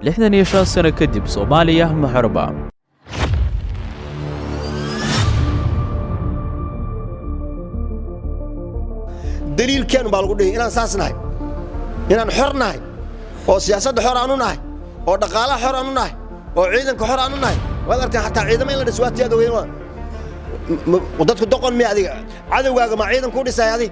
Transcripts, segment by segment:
65 sano kadib, Soomaaliya ma xorba? Daliilkeen baa lagu dhihi inaan saas nahay, inaan xor nahay, oo siyaasadda xor aanu nahay, oo dhaqaalaha xor aanu nahay, oo ciidanka xor aanu nahay. Waad arkaan, xataa ciidamo in la dhis waati aad ogeyn. Waa dadku doqon miya? Adiga cadowgaaga ma ciidan kuu dhisay adig?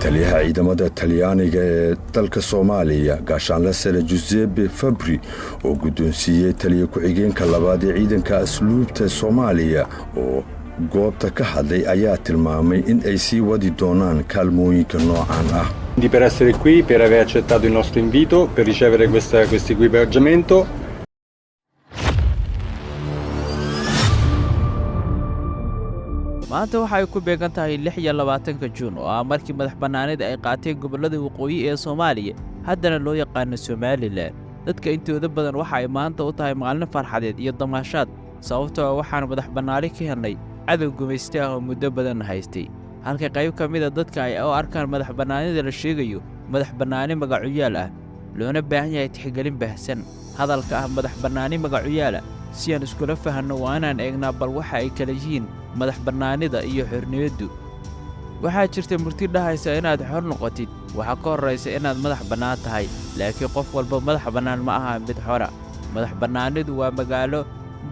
Taliyaha ciidamada Talyaaniga ee dalka Soomaaliya, gaashaanle sare Giuseppe Fabri, oo guddoonsiiyey taliya ku-xigeenka labaad ee ciidanka asluubta Soomaaliya oo goobta ka hadlay, ayaa tilmaamay in ay sii wadi doonaan kaalmooyinka noocan ah. Per essere qui, per aver accettato il nostro invito, per ricevere questo equipaggiamento. Maanta waxa ay ku beegan tahay 26-ka Juun, oo ah markii madax bannaanida ay qaateen gobollada waqooyi ee Soomaaliya, haddana loo yaqaano Somaliland. Dadka intooda badan waxa ay maanta u tahay maalin farxadeed iyo damaashaad, sababtoo ah waxaan madax bannaani ka helnay cadow gumayste ah oo muddo badanna haystay, halka qayb ka mida dadka ay u arkaan madax bannaanida la sheegayo madax bannaani magacuyaal ah, loona baahan yahay tixgelin baahsan. Hadalka ah madax bannaani magacuyaala, si aan iskula fahanno, waa inaan eegnaa bal waxa ay kala yihiin madax bannaanida iyo xorniyaddu. Waxaa jirta murti dhahaysa inaad xor noqotid waxaa ka horraysa inaad madax bannaan tahay, laakiin qof walba madax bannaan ma aha mid xora. Madax bannaanidu waa magaalo,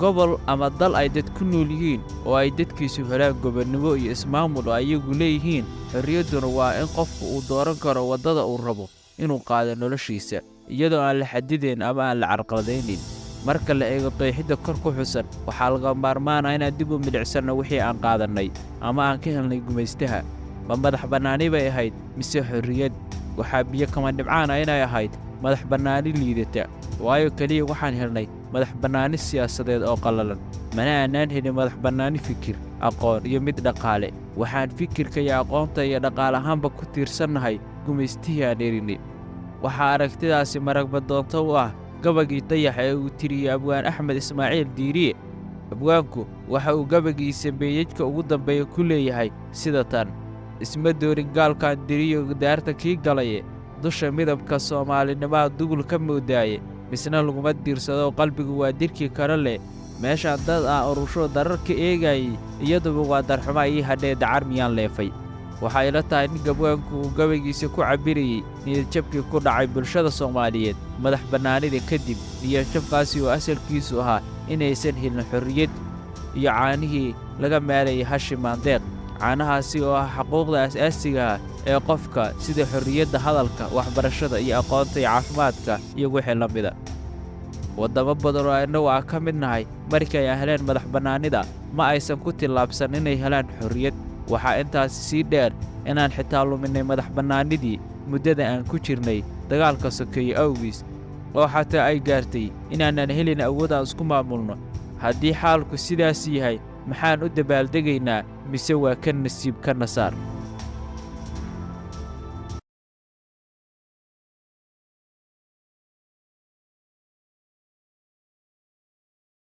gobol ama dal ay dad ku nool yihiin oo ay dadkiisu helaan gobonnimo iyo ismaamul oo ayagu leeyihiin. Xorriyadduna waa in qofku uu dooran karo waddada uu rabo inuu qaado noloshiisa, iyadoo aan la xadidayn ama aan la carqaladaynin. Marka la eego qeexidda kor ku xusan, waxaa laga maarmaana inaan dib u midhicsanno wixii aan qaadannay ama aan ka helnay gumaystaha. Ma madax bannaani bay ahayd mise xorriyad? Waxaa biyo kama dhibcaana inay ahayd madax bannaani liidata, waayo keliya waxaan helnay madax bannaani siyaasadeed oo qallalan, mana aanaan helin madax bannaani fikir, aqoon iyo mid dhaqaale. Waxaan fikirka iyo aqoonta iyo dhaqaale ahaanba ku tiirsannahay gumaystihii aan erinay. Waxaa aragtidaasi maragmadoonto u ah gabagii Dayax ee uu tiriyey abwaan Axmed Ismaaciil Diiriye. Abwaanku waxa uu gabagiisa beeyadka ugu dambeeya ku leeyahay sida tan: "Isma doorin gaalkan diriyo daarta kii galaye, dusha midabka soomaalinimaa dugul ka moodaaye, misna laguma diirsado, qalbigu waa dirkii kale leh. Meeshaan dad aan urusho darar ka eegaayey, iyaduba waa darxuma ii hadhee, dacar miyaan leefay?" Waxay ila tahay in gabwaanku uu gabaygiisa ku cabbirayey niyadjabkii ku dhacay bulshada Soomaaliyeed madax bannaanida kadib, niyadjabkaasi oo asalkiisu ahaa inaysan helin xorriyad iyo caanihii laga maalayay hashi maandeeq, caanahaasi oo ah xuquuqda asaasiga ah ee qofka, sida xorriyadda hadalka, waxbarashada iyo aqoonta iyo caafimaadka iyo wixii la mida. Waddamo badan oo innagu aan ka mid nahay, markii ay heleen madax bannaanida, ma aysan ku tillaabsan inay helaan xorriyad. Waxaa intaasi sii dheer inaan xitaa luminnay madax bannaanidii muddada aan ku jirnay dagaalka sokeeye awgiis, oo xataa ay gaartay inaanan helin awood aan isku maamulno. Haddii xaalku sidaas yahay, maxaan u dabaaldegaynaa? Mise waa ka nasiib ka nasaar?